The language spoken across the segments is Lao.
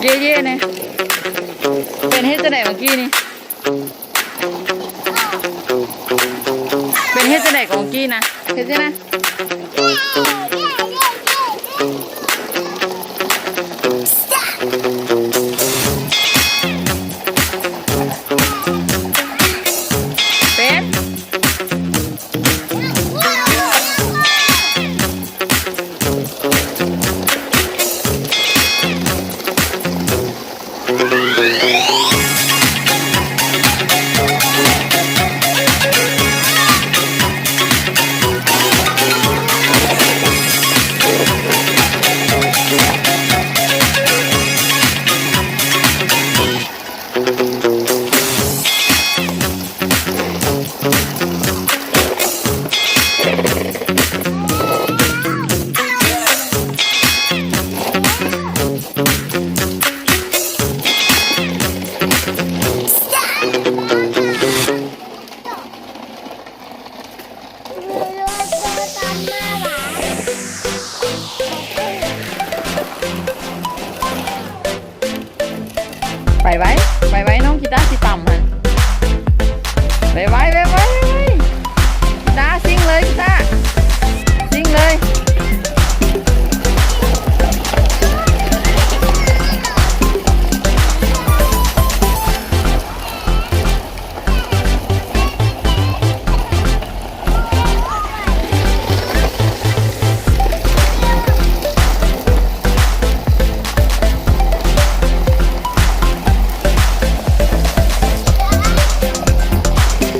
ເຢໆແດ່. ເປັນເຮັດຈັ່ງໃດເມື່ອກີ້ນີ້? ເປັນເຮັດຈັ່ງໃດຂອງກີ້ນະ? ເຮັດຈັ່ງໃດ? ເປັນ. ໄວໄວ ໄວໄວ ນ້ອງກີຕາຊິຕຳຫັ້ນ. ໄວໄວ ໄວໄວ ໄວໄວ ກີຕາ ຊິງເລີຍ ກີຕາ ຊິງເລີຍ.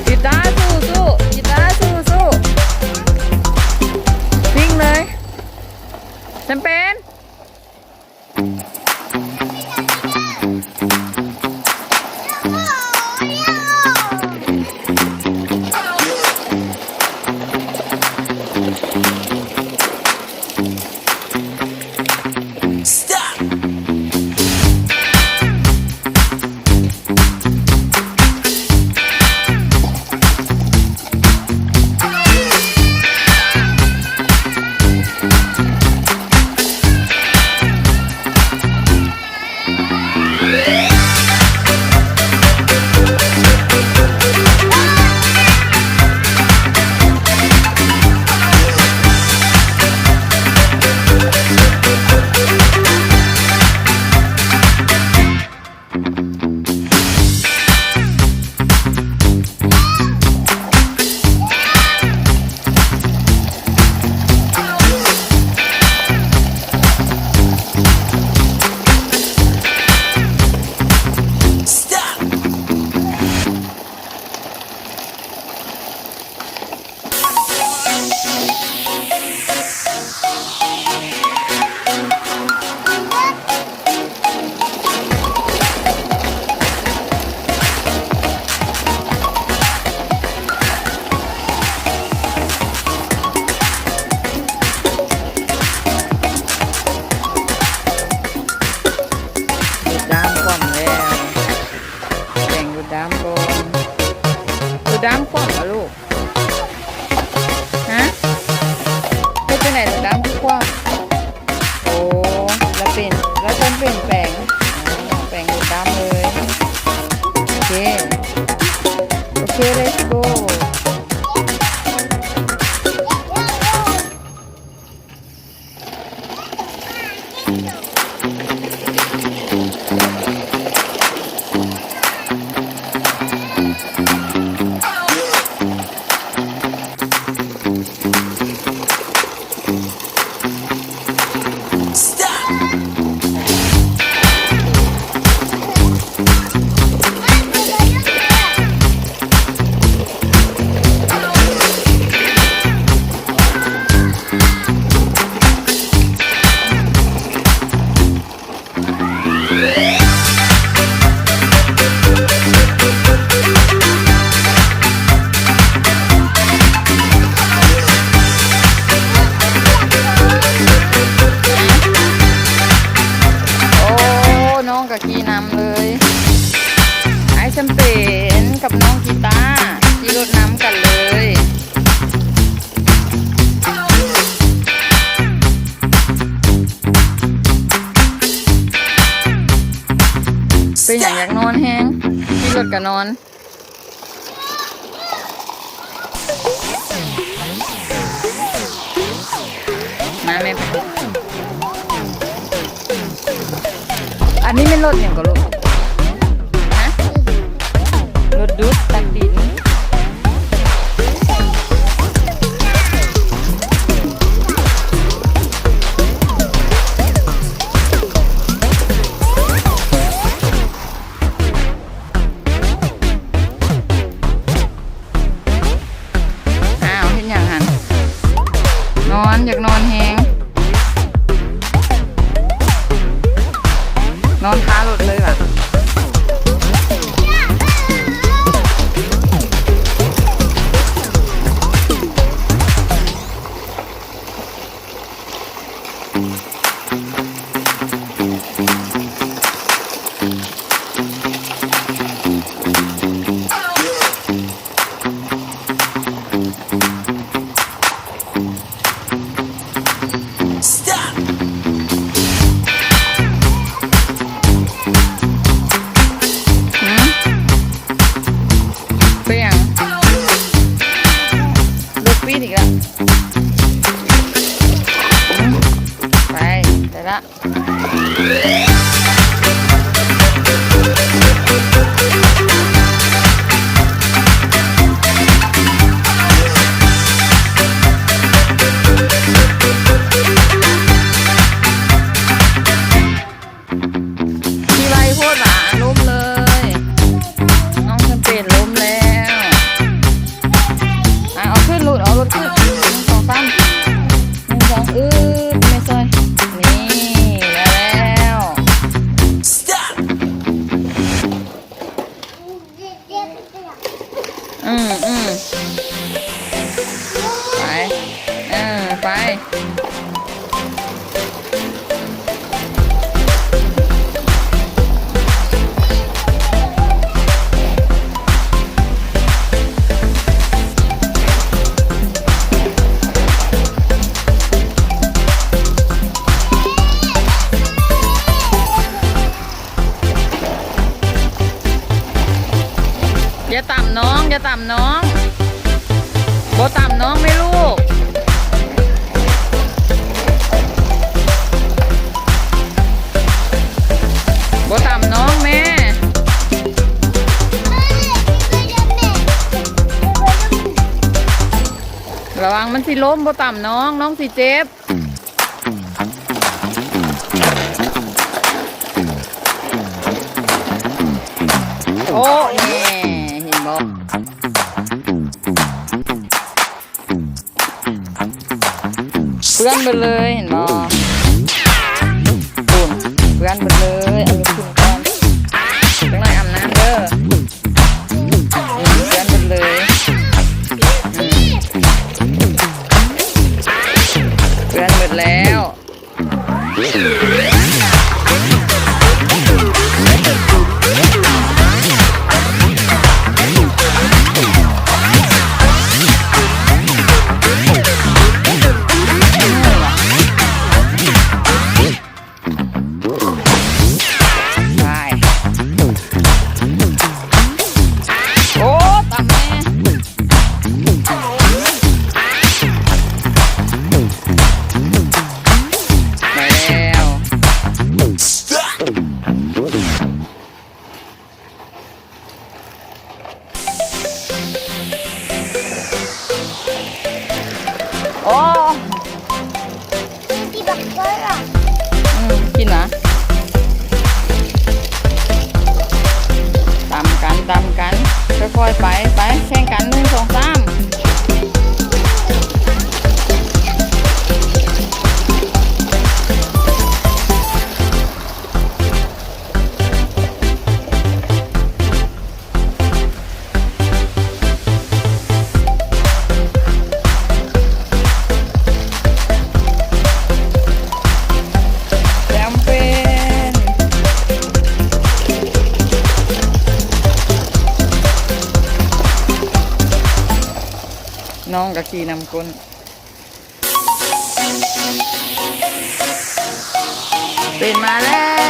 ກີຕາສູ້ໆ ກີຕາສູ້ໆ ຊິງເລີຍ ແຊມເປນ. ດູດດ້າມຄວ່ຳແລ້ວ ແປງດູດດ້າມກ່ອນ ດູດດ້າມຄວ່ຳບໍລູກ? ຮະ ເຮັດຈັ່ງໃດລະດຳຄືຄວ່ຳ? ໂອ້ ລະເປັນ ລະເປັນ ເປັນແປງ ແປງເປັນດຳເລີຍ. ໂອເຄ ໂອເຄ ເລັດໂກ. ໂອ້ ນ້ອງກະຂີ່ນຳເລີຍ ອ້າຍແຊມເປນກັບນ້ອງກີຕາ ຂີ່ລົດນຳກັນເລີຍ. ເປັນຫຍັງຢາກນອນແຮງ? ຂີ່ລົດກໍນອນ. ມາແມ່. ອັນນີ້ແມ່ນລົດຫຍັງກໍລູກ? ຮະ? ລົດດູດຕັກດິນ. ອ້າວ ເຮັດຫຍັງຫັ້ນ? ນອນ ຢາກນອນແຮງ. ນອນຄາລົດເລີຍຫວາ? ຫືມ? ເປັນຫຍັງ? ລົດປີດອີກແລ້ວ. ໄປ ໄດ້ລະ. ຂີ່ໄວໂພດຫວາ ລົ້ມເລີຍ. ນ້ອງແຊມເປນລົ້ມແລ້ວ. ອ່ະ ເອົາຂຶ້ນ ລູກ ເອົາລົດຂຶ້ນ. ໜຶ່ງ ສອງ ສາມ. ໜຶ່ງ ສອງ ອືດ ແມ່ຊ່ອຍ. ນີ້ ແລ້ວ ອືມ ອືມ ໄປ ເອີ ໄປ. ຢ່າຕຳນ້ອງ ຢ່າຕຳນ້ອງ. ບໍ່ຕຳນ້ອງແມ່ລູກ. ບໍ່ຕຳນ້ອງແມ່. ລະວັງມັນຊິລົ້ມ, ບໍ່ຕຳນ້ອງ, ນ້ອງຊິເຈັບ. ໂອ້ ແນ່ ເຫັນບໍ່? ເປື້ອນເບິດເລີຍ ເຫັນບໍ່? ໂອ້ຍ ເປື້ອນເບິດເລີຍ. ເອົາລົງຂຶ້ນກ່ອນ, ຈັກໜ້ອຍອາບນ້ຳເດີ. ອືມ ເປື້ອນເບິດເລີຍ. ອືມ ເປື້ອນເບິດແລ້ວ. ໄປ ໂອ້ ຕຳແນ່. ໄປແລ້ວ. ໂອ້ ກິນບັກເກີລະ ອືມ ກິນຫວາ? ຕຳກັນ ຕຳກັນ ຄ່ອຍໆໄປ ໄປ ແຂ່ງກັນ ໜຶ່ງ ສອງ ສາມ. ແຊມເປນ ນ້ອງກະຂີ່ນຳກົ້ນ. ເປັນມາແລ້